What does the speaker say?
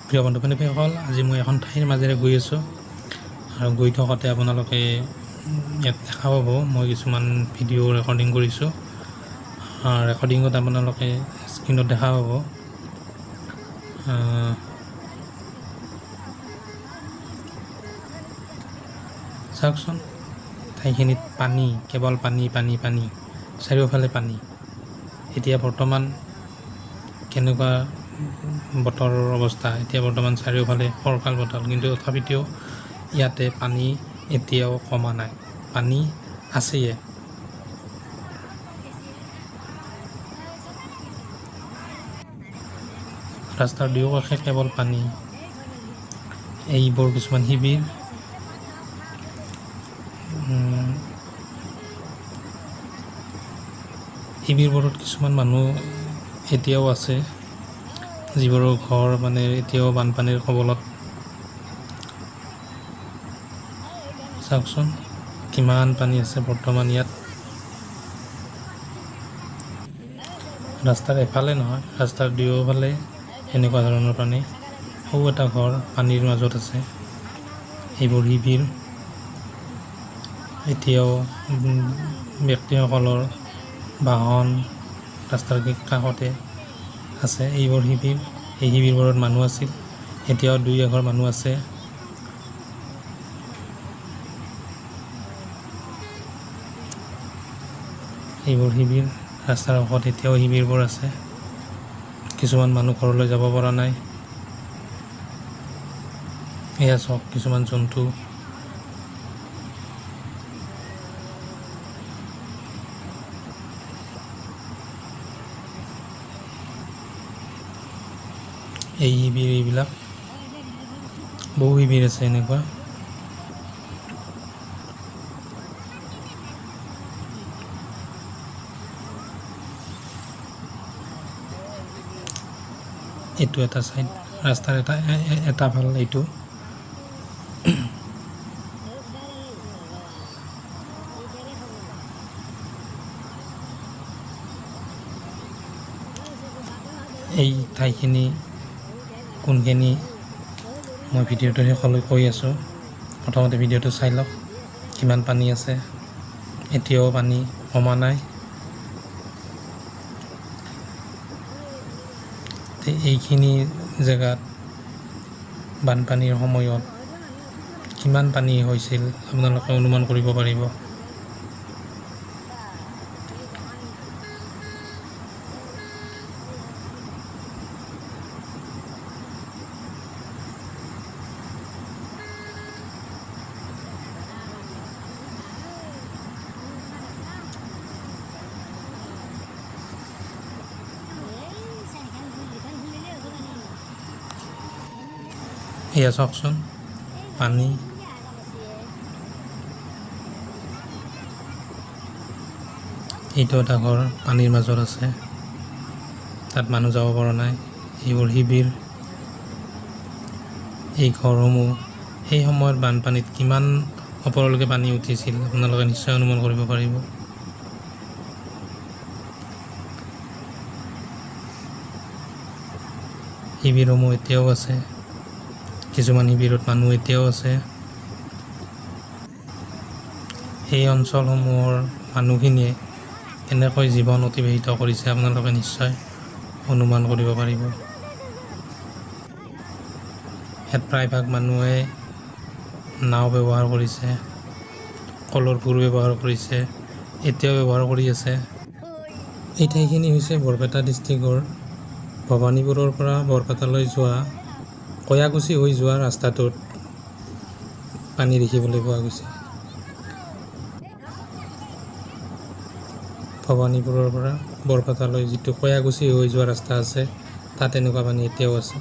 প্ৰিয় বন্ধু বান্ধৱীসকল, আজি মই এখন ঠাইৰ মাজেৰে গৈ আছোঁ আৰু গৈ থাকোঁতে আপোনালোকে ইয়াত দেখা পাব মই কিছুমান ভিডিঅ' ৰেকৰ্ডিং কৰিছোঁ। ৰেকৰ্ডিঙত আপোনালোকে স্ক্ৰীণত দেখা পাব। চাওকচোন, ঠাইখিনিত পানী, কেৱল পানী পানী পানী, চাৰিওফালে পানী। এতিয়া বৰ্তমান কেনেকুৱা বতৰৰ অৱস্থা, এতিয়া বৰ্তমান চাৰিওফালে ফৰকাল বতৰ, কিন্তু তথাপিতো ইয়াতে পানী এতিয়াও কমা নাই, পানী আছেয়ে। ৰাস্তাৰ দুয়োকাষে কেৱল পানী। এইবোৰ কিছুমান শিবিৰ। শিবিৰবোৰত কিছুমান মানুহ এতিয়াও আছে, যিবোৰৰ ঘৰ মানে এতিয়াও বানপানীৰ কবলত। চাওকচোন কিমান পানী আছে বৰ্তমান ইয়াত। ৰাস্তাৰ এফালে নহয়, ৰাস্তাৰ দুয়োফালে এনেকুৱা ধৰণৰ পানী। সৰু এটা ঘৰ পানীৰ মাজত আছে। এইবোৰ শিবিৰ। এতিয়াও ব্যক্তিসকলৰ বাহন ৰাস্তাৰ কাষতে আছে। এইবোৰ শিবিৰ, এই শিবিৰবোৰত মানুহ আছিল, এতিয়াও দুই এঘৰ মানুহ আছে। এইবোৰ শিবিৰ, ৰাস্তাৰ কাষত এতিয়াও শিবিৰবোৰ আছে। কিছুমান মানুহ ঘৰলৈ যাব পৰা নাই। এয়া চাওক কিছুমান জন্তু। এই শিবিৰ, এইবিলাক বহু শিবিৰ আছে এনেকুৱা। এইটো এটা চাইড ৰাস্তাৰ এটা এটা ভাল এইটো। এই ঠাইখিনি কোনখিনি মই ভিডিঅ'টো শেষলৈ কৈ আছোঁ। প্ৰথমতে ভিডিঅ'টো চাই লওক কিমান পানী আছে। এতিয়াও পানী কমা নাই। এইখিনি জেগাত বানপানীৰ সময়ত কিমান পানী হৈছিল আপোনালোকে অনুমান কৰিব পাৰিব। এয়া চাওকচোন পানী। এইটো এটা ঘৰ পানীৰ মাজত আছে, তাত মানুহ যাব পৰা নাই। এইবোৰ শিবিৰ। এই ঘৰসমূহ সেই সময়ত বানপানীত কিমান ওপৰলৈকে পানী উঠিছিল আপোনালোকে নিশ্চয় অনুমান কৰিব পাৰিব। শিবিৰসমূহ এতিয়াও আছে, কিছুমান শিবিৰত মানুহ এতিয়াও আছে। সেই অঞ্চলসমূহৰ মানুহখিনিয়ে কেনেকৈ জীৱন অতিবাহিত কৰিছে আপোনালোকে নিশ্চয় অনুমান কৰিব পাৰিব। ইয়াত প্ৰায়ভাগ মানুহে নাও ব্যৱহাৰ কৰিছে, কলৰ ভুৰ ব্যৱহাৰ কৰিছে, এতিয়াও ব্যৱহাৰ কৰি আছে। এই ঠাইখিনি হৈছে বৰপেটা ডিষ্ট্ৰিক্টৰ ভৱানীপুৰৰ পৰা বৰপেটালৈ যোৱা কয়াকুছি হৈ যোৱা ৰাস্তাটোত পানী দেখিবলৈ পোৱা গৈছে। ভৱানীপুৰৰ পৰা বৰপেটালৈ যিটো কয়াকুছি হৈ যোৱা ৰাস্তা আছে, তাত এনেকুৱা পানী এতিয়াও আছে।